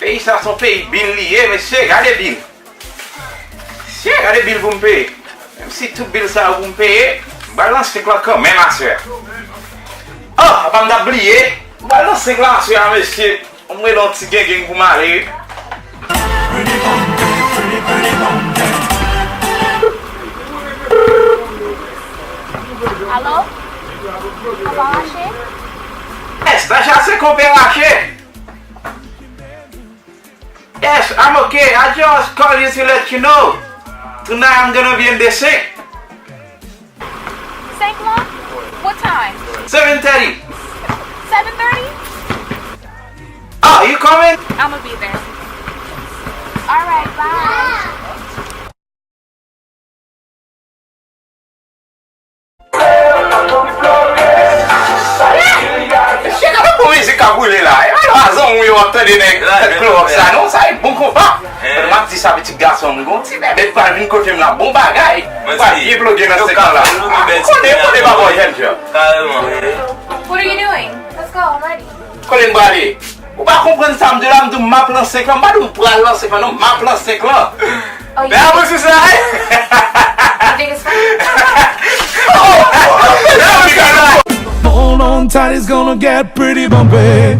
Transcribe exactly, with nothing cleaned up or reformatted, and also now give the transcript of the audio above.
Peyi sa se yon peyi bil li ye, mesye, gade bil. Mesye, gade bil pou m peye. Menm si tout bil sa yo pou m peye, m pral nan senk lan kanmenm aswè a. Oh, apa m t ap bliye, m pral nan senk lan aswè a, mesye. Ann rele yon ti gengeng pou m ale wi. Alo? Papa Rache? Yes, Tasha, se konpè Rache. Yes, I'm okay. I just call you to let you know. Tonight I'm gonna be in the sink. Senk lan? What time? Seven thirty. Seven thirty? Oh, you coming? I'ma be there. All right, bye. Mesye, gade bon mizik k ap boule la. E pa zanmi w yo w ap tande nèg tèt klowòk sa non, sa e bon konpa. Pandan m ap di sa, pitit gason m, gon ti bèbè pral vin kote m la, bon bagay. Pral byen ploge nan senk lan la. Konnen, konnen pa bò jèn jan. Kareman. What are you doing? Let's go, I'm ready. Kote m prale? Ou pa konprann sa m di w la, m di w m ap lan senk lan, m pa di w m pral lan senk lan non, m ap lan senk lan. Oh, you... Fè avanse sa, ey! You think it's funny? Oh! Hold on tight, it's gonna get pretty bumpy.